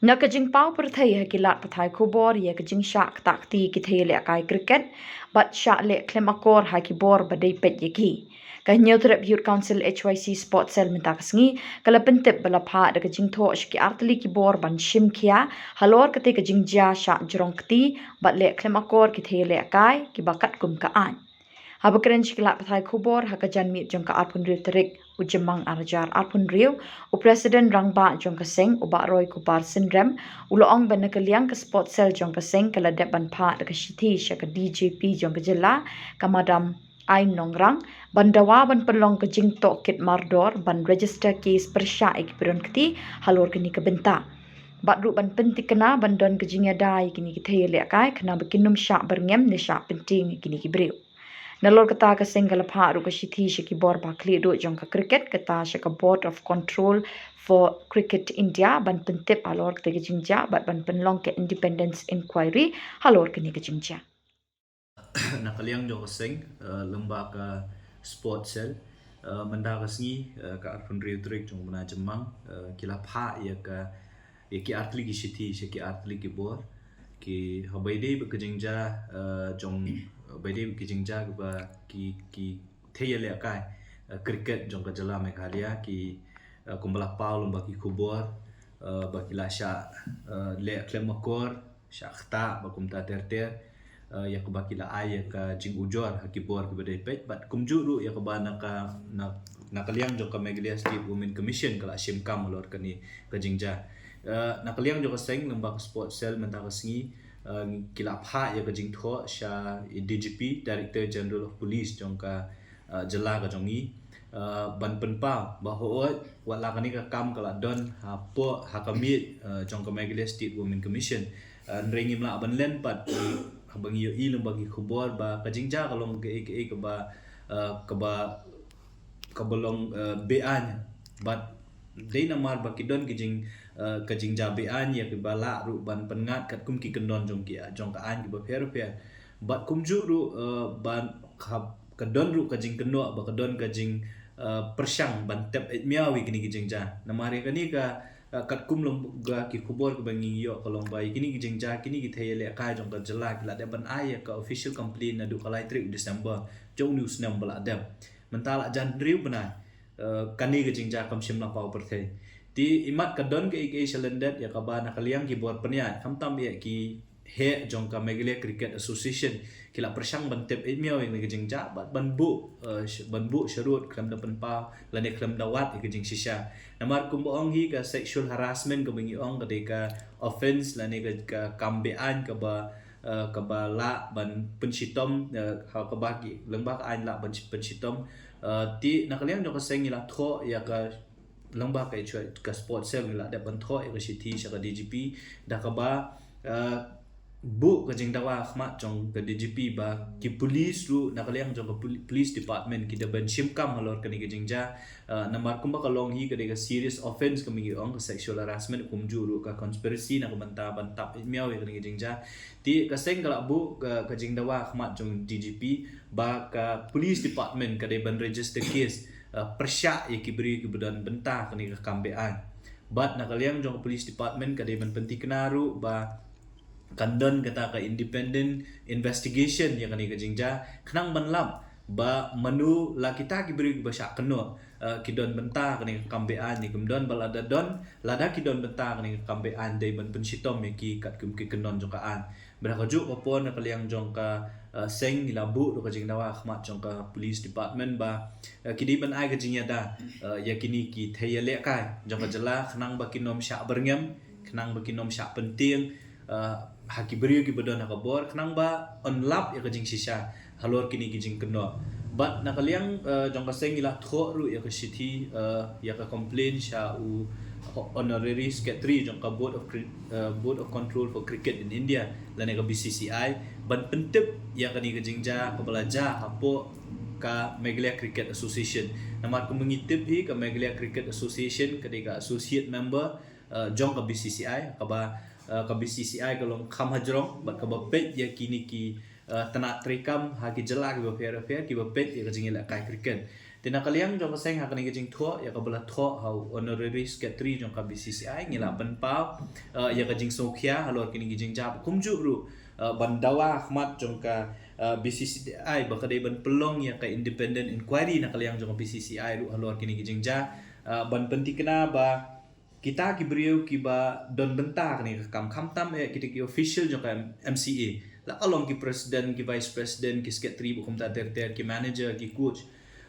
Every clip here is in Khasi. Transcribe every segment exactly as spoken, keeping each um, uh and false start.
Na ka jingpaw pyrthei ha ki lad pathai khubor ïa ka jingshah ktah kti ki thei lehkai cricket bad shah leh khlem akor ha ki bor ba dei peit ïa ki, ka Hynñiewtrep Youth Council H Y C Sports Cell mynta ka sngi ka la pyntip ba la phah da ka jingthoh sha ki artylli ki bor ban shim khia halor kata ka jingjia shah jrong kti bad leh khlem akor ki thei lehkai kiba katkum ka aiñ. Haba kren sha ki lad pathai khubor ha ka janmiet jong ka arphew hynriew tarik u Jymmang ar hajar arphew hynriew, u President Rangbah jong ka seng u Bah Roykupar Synrem u la ong ba na ka liang ka Sports Cell jong ka seng ka la dep ban phah da ka shithi sha ka D G P jong ka jylla, ka Madam Aim Nongrang, ban dawa ban pynlong ka jingtohkit mardor ban register case pyrshah ïa ki ba don kti halor kane ka bynta. Bad ruh ban pyntikna ban don ka jingïada ïa kine ki thei lehkai khnang ba kin ym shah byrngem ne shah pyntieng ïa kine ki briew. Nalor kata ka seng ka la phah ruh ka shithi sha ki bor ba khlieh duh jong ka cricket, kata sha ka Board of Control for Cricket India, ban pyntip halor kata ka jingjia bad ban pynlong ka independence inquiry halor kane ka jingjia. Na ka liang jong ka seng, eh, lyngba ka Sports Cell, eh, mynta ka sngi, eh, ka arphew hynriew tarik jong u bnai Jymmang, eh, ki la phah ïa ka, ïa ki artylli ki shithi sha ki artylli ki bor, ki haba ïadei bad ka jingjia, eh, jong, haba ïadei bad ka jingjia kaba ki, ki thei ïalehkai, eh, cricket jong ka jylla Meghalaya, ki, eh, kumba la paw lyngba ki khubor, eh, ba ki la shah, eh, leh khlem akor, shah ktah bad kumta ter ter, eh, ïa kaba ki la ai ïa ka jingujor ha ki bor kiba dei peit bad kumjuh ruh ïa kaba na ka, na, na ka liang jong ka Meghalaya State Women Commission ka la shim kam halor kane ka jingjia. Eh, na ka liang jong ka seng lyngba ka Sports Cell mynta ka sngi, eh, ki la phah ïa ka jingthoh sha i D G P, Director General of Police jong ka, eh, jylla ka jong ngi, eh, ban pynpaw ba hooid wat la kane ka kam ka la don hapoh, ha ka miej, eh, jong ka Meghalaya State Women Commission, eh, hynrei ngim lah ban len pat, eh, haba ngi ïohi lyngba ki khubor ba ka jingjia ka long kaei kaei kaba, eh, kaba, kaba long, eh, beaiñ bad dei namar ba ki don ki jing, eh, ka jingjia beaiñ ïa kiba lah ruh ban pynngat katkum ki kyndon jong ki, jong ka aiñ kiba pher pher. Bad kumjuh ruh, eh, ban ka, ka don ruh ka jingkynnoh ba ka don ka jing, eh, pyrshang ban tep eit miaw ïa kine ki jingjia. Namar ïa kane ka, eh, katkum lyngba ki khubor kiba ngi ïoh ka long ba ïa kine ki jingjia, kine ki thei ïalehkai jong ka jylla ki la dep ban ai ïa ka official complaint naduh ka lai tarik December jong une u snem ba la dep. Mynta la jan hynriew bnai, eh, kane ka jingjia kam shym la paw pyrthei. Te imat ka don kaei kaei shalyndet ïa kaba na ka liang ki bor pynïaid, khamtam ïa ki heh jong ka Meghalaya Cricket Association ki la pyrshang ban tep eit miaw ïa kane ka jingjia bad ban buh, eh, sh-, ban buh sharud khlem da pynpaw lane khlem da wad ïa ka jingshisha. Namar kumba ong hi, ka sexual harassment kaba ngi ong ka dei ka offence lane ka, ka kam beaiñ kaba, eh, kaba lah ban pynshitom, eh, ha kaba ki, lyngba ka aiñ lah ban pynshitom. Eh, te na ka liang jong ka seng ngi la thoh ïa ka, lyngba ka, ka Sports Cell ngi la dep ban thoh ïa ka shithi sha ka D G P da kaba, eh, buh ka jingdawa ha khmat jong ka D G P ba ki police ruh na ka liang jong ka poli-, police department ki dei ban shim kam halor kane ka jingjia, eh, namar kumba ka long hi ka dei ka serious offence kaba ngi ong, ka sexual harassment, kumjuh ruh ka conspiracy na ka bynta ban tap eit miaw ïa kane ka jingjia. Te ka seng ka la buh ka, ka jingdawa ha khmat jong D G P ba ka police department ka dei ban register case, eh, pyrshah ïa ki briew kiba don bynta kane ka kam beaiñ. Bad na ka liang jong ka police department ka dei ban pyntikna ruh ba kan don kata ka independent investigation ïa kane ka jingjia khnang ban lap ba mano la kita ki briew kiba shah kynnoh, eh, ki don bynta kane ka kam beaiñ ne kim don, bad lada don, lada ki don bynta kane ka kam beaiñ dei ban pynshitom ïa ki katkum ki kyndon jong ka aiñ. Bad ha kajuh ka por na ka liang jong ka, eh, seng ngi la buh ruh ka jingdawa ha khmat jong ka police department ba, eh, ki dei ban ai ka jingïada, eh, ïa kine ki thei ïalehkai jong ka jylla khnang ba kin ym shah byrngem, khnang ba kin ym shah pyntieng, eh, ha ki briew kiba don ha ka bor khnang ba yn lap ïa ka jingshisha halor kine ki jingkynnoh. Bad na ka liang, eh, jong ka seng ngi la thoh ruh ïa ka shithi, eh, ïa ka complaint sha u ho-, honorary secretary jong ka Board of Cri-, eh, Board of Control for Cricket in India lane ka B C C I ban pyntip ïa kane ka jingjia kaba la jia hapoh ka Meghalaya Cricket Association. Namar kumba ngi tip hi, ka Meghalaya Cricket Association ka dei ka associate member, eh, jong ka B C C I, kaba, eh, ka B C C I ka long kham hajrong bad kaba peit ïa kine ki, eh, tnat treikam ha ki jylla kiba pher pher kiba peit ïa ka jingïalehkai cricket. Te na ka liang jong ka seng ha kane ka jingthoh, ïa kaba la thoh ha u Honorary Secretary jong ka B C C I, ngi la pynpaw, eh, ïa ka jingsngewkhia halor kine ki jingjia, kumjuh ruh, eh, ban dawa ha khmat jong ka, eh, B C C I, ba ka dei ban pynlong ïa ka independent inquiry na ka liang jong ka B C C I ruh halor kine ki jingjia, eh, ban pynthikna ba kita ki briew kiba don bynta kane ka kam, khamtam eh kita ki official jong ka M-, M C A. La ka long ki president, ki vice president, ki secretary, ba kumta ter ter, ki manager, ki coach.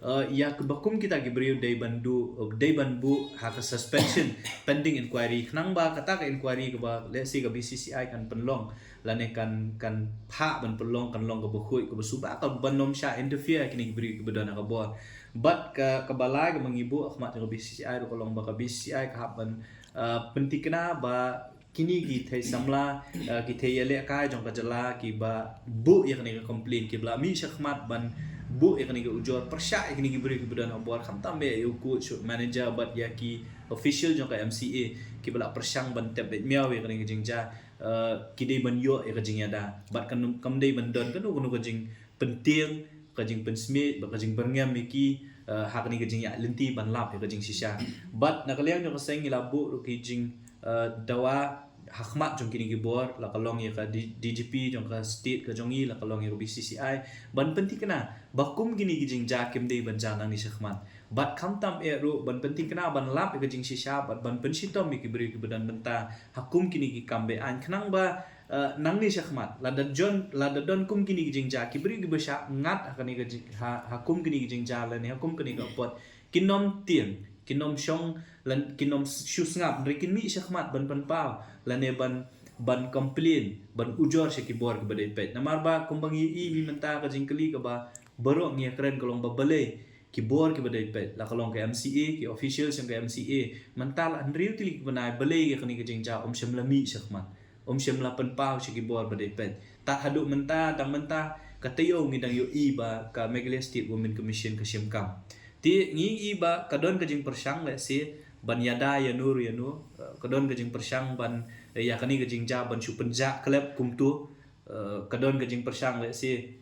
Eh, ïa kaba kum kita ki briew dei ban duh, dei ban buh ha ka suspension pending inquiry. Khnang ba kata ka inquiry kaba, let's say, ka B C C I kan pynlong, lane kan, kan phah ban pynlong, kan long kaba khuid, kaba suba, kaban ym shah interfere kine ki briew kiba don ha ka bor. Bad ka, kaba lai kaba ngi buh ha khmat jong ka B C C I ruh ka long ba ka B C C I ka hap ban, eh, pynthikna ba kine ki thei samla, eh, ki thei ïalehkai jong ka jylla kiba buh ïa kane ka complaint, kiba la mih shakhmat ban buh ïa kane ka ujor pyrshah ïa kine ki briew kiba don ha bor, khamtam eh ïa u coach, manager, bad ïa ki official jong ka M C A kiba la pyrshang ban tep beit miaw ïa kane ka jingjia, eh, ki dei ban ïoh ïa ka jingïada. Bad kan, kam dei ban don kano kano ka jingpyntieng, ka jingpynsmit, bad ka jingbyrngem ïa ki, eh, ha kane ka jingïaid lynti ban lap ïa ka jingshisha. Bad na ka liang jong ka seng ngi la buh ruh ki jing, eh, dawa ha khmat jong kine ki bor, la ka long ïa ka D-, D G P jong ka state ka jong ngi, la ka long ïa ka B C C I, ban pynthikna ba kum kine ki jingjia kim dei ban jia nangne shakhmat. Bad khamtam eh ruh ban pynthikna ban lap ïa ka jingshisha, bad ban pynshitom ïa ki briew kiba don bynta ha kum kine ki kam be-aiñ, khnang ba, eh, nangne shakhmat, lada jon, lada don kum kine ki jingjia, ki briew kiba shah ngat ha kane ka jing-, ha, ha kum kine ki jingjia lane ha kum kane ka apot, kin ym tieng, kin ym shong, lane kin ym shu sngap, hynrei kin mih shakhmat ban pynpaw, lane ban, ban complain, ban ujor sha ki bor kiba dei peit. Namar ba kumba ngi ïohi mynta ka jingkylli kaba baroh ngi ïakren ka long ba balei ki bor kiba dei peit, la ka long ka M C A, ki official jong ka M C A, mynta la hynriew tylli ki bnai balei ïa kane ka jingjia ym shym la mih shakhmat, ym shym la pynpaw sha ki bor ba dei peit. Tad haduh mynta, dang mynta, ka taïew ngi dang ïohi ba ka Meghalaya State Women Commission ka shim kam. Te ngi ïohi ba ka don ka jingpyrshang, let's say, ban ïada ïano ïano, eh, ka don ka jingpyrshang ban, eh, ïa kane ka jingjia ban shu pynjah khlem kumto, eh, ka don ka jingpyrshang, let's say,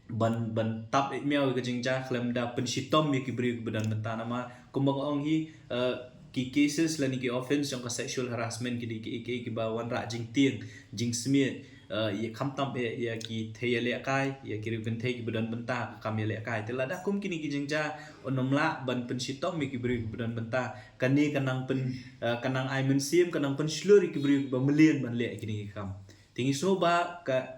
ban, ban tap eh miaw ïa ka jingjia khlem da pynshitom ïa ki briew kiba don bynta. Namar kumba nga ong hi, eh, ki cases lane ki offence jong ka sexual harassment ki dei ki, ki, kiba wanrah jingtieng, jingsmit, eh, ïa khamtam eh ïa ki thei ïalehkai, ïa ki briew kynthei kiba don bynta ha ka kam ïalehkai. Te lada kum kine ki jingjia, un ym lah ban pynshitom ïa ki briew kiba don bynta, kane ka nang pyn, eh, ka nang ai mynsiem, ka nang pynshlur ïa ki briew kiba mlien ban leh kine ki kam. Te ngi sngew ba ka,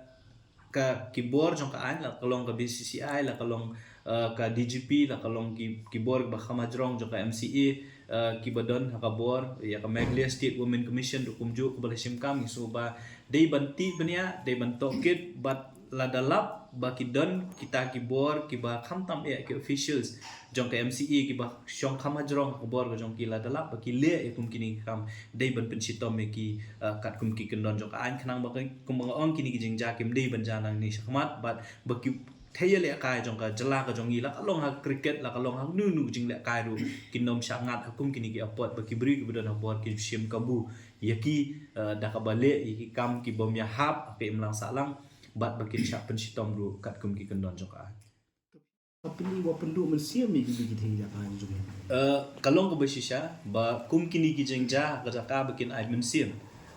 ka, ki bor jong ka aiñ, la ka long ka B C C I, la ka long, eh, ka D G P, la ka long ki, ki bor kiba kham hajrong jong ka M C A, eh, kiba don ha ka bor, ïa ka Meghalaya State Women Commission ruh kumjuh kaba la shim kam, ngi sngew ba dei ban tih bniah, dei ban tohkit, bad lada lap ba ki don kita ki bor kiba khamtam eh ki officials jong ka M C A kiba shong kham hajrong ha ka bor ka jong ki, lada lap ba ki leh ïa kum kine ki kam, dei ban pynshitom ïa ki, eh, katkum ki kyndon jong ka aiñ, khnang ba ki, kumba nga ong, kine ki jingjia kim dei ban jia nangne shakhmat, bad ba ki thei ïalehkai jong ka jylla ka jong ngi, la ka long ha cricket, la ka long ha kano kano ka jinglehkai ruh, kin ym shah ngat ha kum kine ki apot, ba ki briew kiba don ha bor ki shim kabu ïa ki, eh, da kaba leh ïa ki kam ki bym ïahap ha ka imlang sahlang, bad ba kin shah pynshitom ruh katkum ki kyndon jong ka aiñ. Ka pyni wa pynduh mynsiem ïa ki, ki thei ïalehkai jong ngi. Eh, ka long kaba shisha ba kum kine ki jingjia ha ka jaka ba kin ai mynsiem,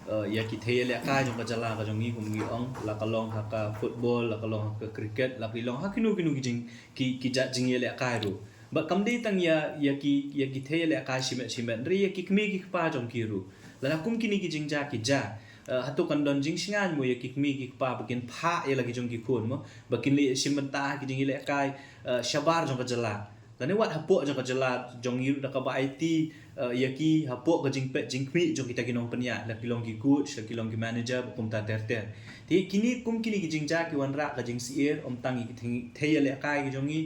eh, ïa ki thei ïalehkai jong ka jylla ka jong ngi, kum ngi ong, la ka long ha ka football, la ka long ha ka cricket, la ki long ha kino kino ki jing, ki, ki jait jingïalehkai ruh. Bad kam dei tang ïa, ïa ki, ïa ki thei ïalehkai shimet shimet, hynrei ïa ki kmie ki kpa jong ki ruh. Lada kum kine ki jingjia ki jia, eh, hato kan don jingshngaiñ mo ïa ki kmie ki kpa ba kin phah ïa la ki jong ki khun mo, ba kin leit shim bynta ha ki jingïalehkai, eh, shabar jong ka jylla, lane wat hapoh jong ka jylla jong ngi ruh, da kaba aiti, eh, ïa ki hapoh ka jingpeit jingkhmih jong kita ki nongpynïaid, la ki long ki coach, la ki long ki manager, ba kumta ter ter. Te kine, kum kine ki jingjia ki wanrah ka jingsyier, ym tang ïa ki thei, thei ïalehkai ki jong ngi,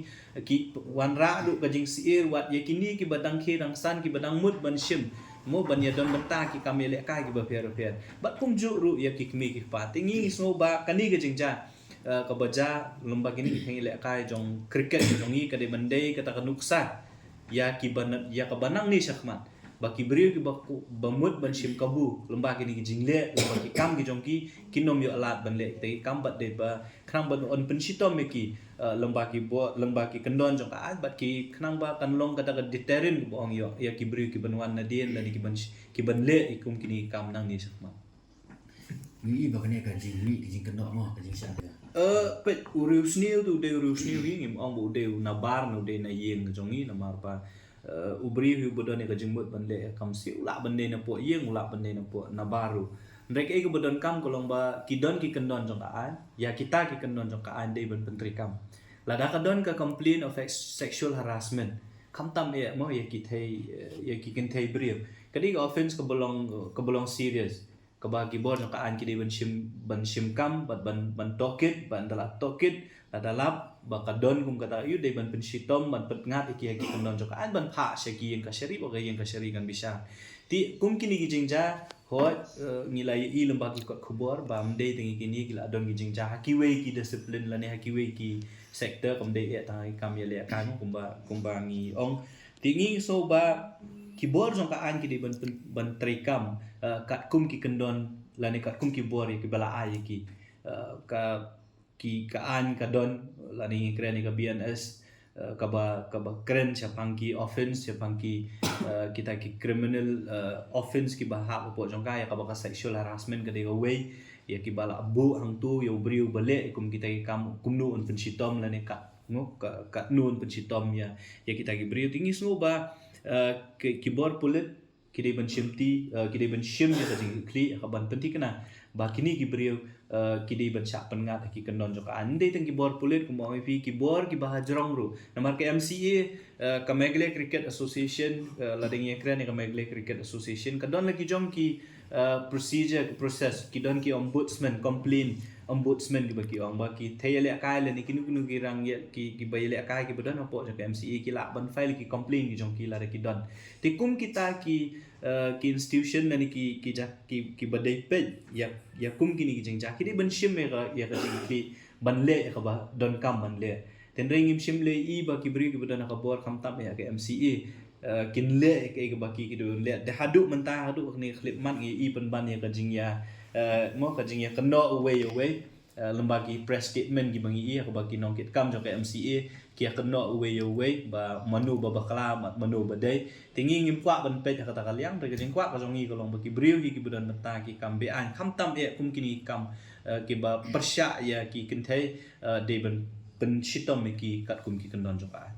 ki wanrah ruh ka jingsyier wat ïa kine kiba dang khie dang san, kiba dang mut ban shim, mo, ban ïadon bynta ki kam ïalehkai kiba pher pher. Bad kumjuh ruh ïa ki kmie ki kpa. Te ngi sngew ba kane ka jingjia, eh, kaba jia lyngba kine ki thei ïalehkai jong cricket jong ngi, ka dei ban dei kata ka nuksa ïa kiba na-, ïa kaba nangne shakhmat. ba ki briew kiba ku-, ba mut ban shim kabu lyngba kine ki jingleh, lyngba ki kam ki jong ki, kin ym ïoh lad ban leh kita ki kam bad dei ba khnang ban ym pynshitom ïa ki, eh, lyngba ki bor, lyngba ki kyndon jong ka aiñ, bad ki khnang ba kan long kata ka deterrent kaba ong ïoh ïa ki briew kiban wan nadien lane kiban sh-, kiban leh ïa kum kine ki kam nangne shakhmat. Ngi i ba kane ka jingmih ka jingkynnoh mo ka jingshah ka. Eh, peit, u riewsniew te u dei u riewsniew hi, ngim ong ba u dei u nabar ne u dei na ïing ka jong ngi, namar ba, eh, u briew hi uba don ïa ka jingmut ban leh ïa ka kam sniew, u lah ban dei na poh ïing, u lah ban dei na poh nabar ruh. Hynrei kaei kaba donkam ka long ba ki don ki kyndon jong ka aiñ, ïa kita ki kyndon jong ka aiñ dei ban pyntreikam. Lada ka don ka complaint of ex-, sexual harassment, khamtam eh mo ïa ki thei, eh, ïa ki kynthei briew, ka dei ka offence kaba long, kaba long serious, kaba ki bor jong ka aiñ ki dei ban shim, ban shim kam, ban, ban, ban tohkit, ban da la tohkit, lada lap ba ka don kum kata, ïoh dei ban pynshitom, ban pynngat ïa ki ha ki kyndon jong ka aiñ, ban phah sha ki ïing kashari, ba ka ïing kashari kan bishar. Te kum kine ki jingjia, hooid, eh, ngi la ïohi lyngba ki kot khubor ba ym dei tang ïa kine, ki la don ki jingjia ha kiwei ki discipline lane ha kiwei ki sector, kam dei eh tang ïa ki kam ïalehkai mo, kumba, kumba ngi ong. Te ngi sngew ba ki bor jong ka aiñ ki dei ban pyn-, ban treikam, eh, katkum ki kyndon lane katkum ki bor ïa kiba la ai ïa ki, eh, ka, ki, ka aiñ ka don lane ngi kren ïa ka B N S, eh, kaba, kaba kren shaphang ki offence, shaphang ki, eh, kita ki criminal, eh, offence kiba hap hapoh jong ka, ïa kaba ka sexual harassment ka dei kawei, ïa kiba la buh hangto ïa u briew ba leh kum kita ki kam, kumno un pynshitom lane kat, mo, ka, katno un pynshitom ïa, ïa kita ki briew. Te ngi sngew ba, eh, ki, ki bor pulit ki dei ban shim ti, eh, ki dei ban shim ïa ka jingkitkhlieh, ïa kaban pynthikna ba kine ki briew, eh, ki dei ban shah pynngat ha ki kyndon jong ka aiñ. Ym dei tang ki bor pulit, kumba ong ïa phi, ki bor kiba hajrong ruh. Namar ka M C A, eh, ka Meghalaya Cricket Association, eh, lada ngi kren ïa ka Meghalaya Cricket Association, ka don la ki jong ki, eh, procedure, ki process, ki don ki ombudsman, complaint ombudsman kiba ki ong, ba ki thei ïalehkai lane kino kino ki rang ïa, ki, kiba ïalehkai kiba don hapoh jong ka M C A, ki lah ban file ki complaint ki jong ki lada ki don. Te kum kita ki, eh, ki institution lane ki, ki ja-, ki, kiba dei peit ïa, ïa kum kine ki jingjia, ki dei ban shim ïa ka, ïa ka jingkitkhlieh ban leh ïa kaba donkam ban leh. Te hynrei ngim shym la ïohi ba ki briew kiba don ha ka bor, khamtam ïa ka M C A, eh, kin leh ïa kaei kaba ki, ki doh leh. Te haduh mynta, haduh kane ka khyllipmat ngi ïohi pynban ïa ka jingïa, eh, mo, ka jingïakynnoh uwei uwei, eh, lyngba ki press statement kiba ngi ïohi, kaba ki nongkitkam jong ka M C A ki ïakynnoh uwei uwei ba mano ba bakla bad mano ba dei. Te ngi ngim kwah ban peit ha kata ka liang, hynrei ka jingkwah ka jong ngi ka long ba ki briew hi kiba don bynta ki kam be-aiñ, khamtam eh kum kine ki kam, eh, kiba pyrshah ïa ki kynthei, eh, dei ban pynshitom ïa ki katkum ki kyndon jong ka aiñ.